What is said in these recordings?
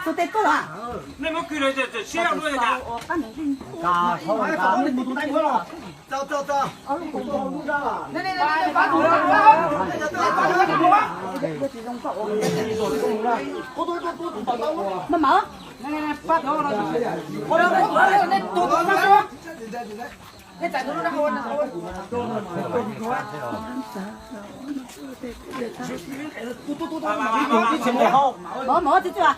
Tus tes tuaj. Nej muab kwv lawm, siab lub cas. Maj mam. Mov, mov, txiv txiv.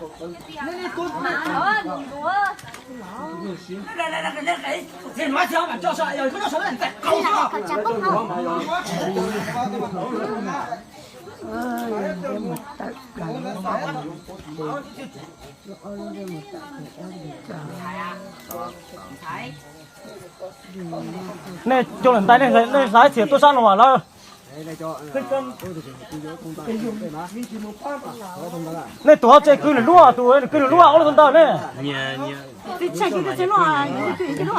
Nej cov lawm ntais, nej hlais txhia tuaj sab no lawm. Nej tus ho tseem kwv lwm lub, tus kwv lwm lub ua lub tau ntawd ne. Tsis ob tseeg lub lub liab lawm.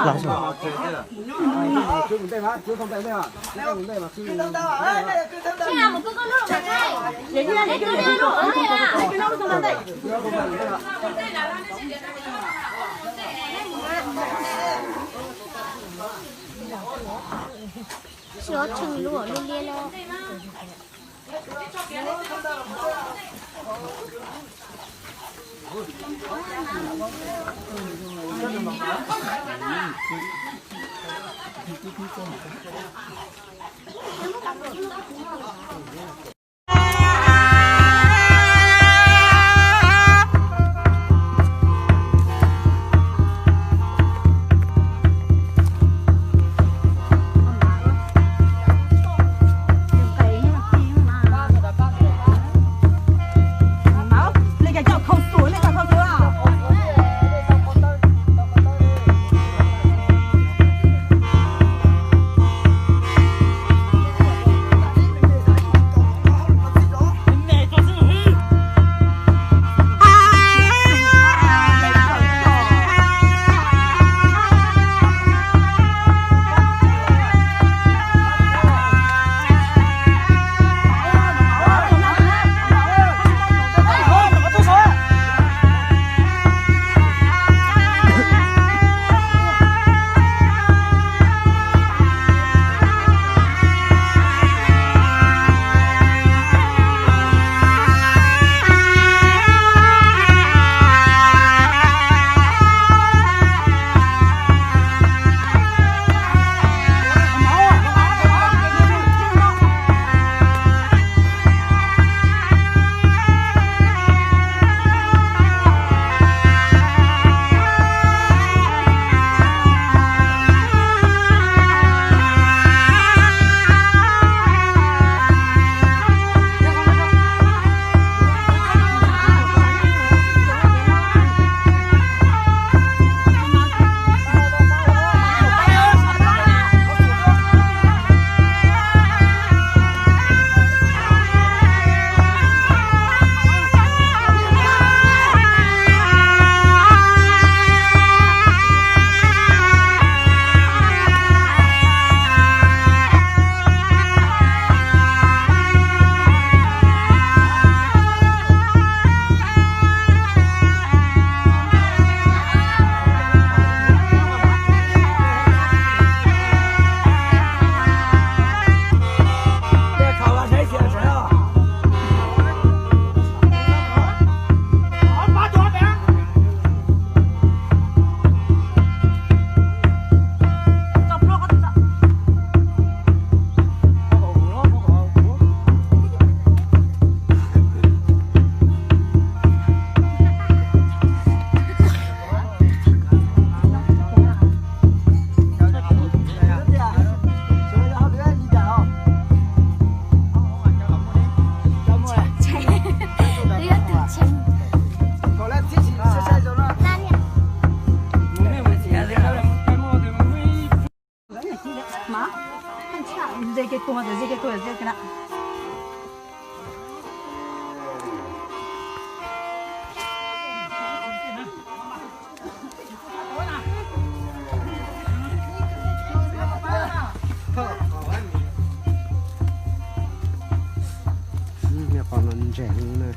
Qhov no ntseeg na.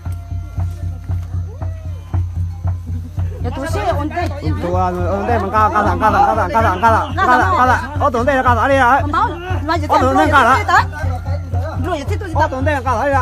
Tus ntej mas nqa, nqa, nqa, nqa, nqa, nqa, nqa, nqa, ob tug ntej nqa tau li. Ob tug ntej nqa tau. Ob tug ntej nqa tau li.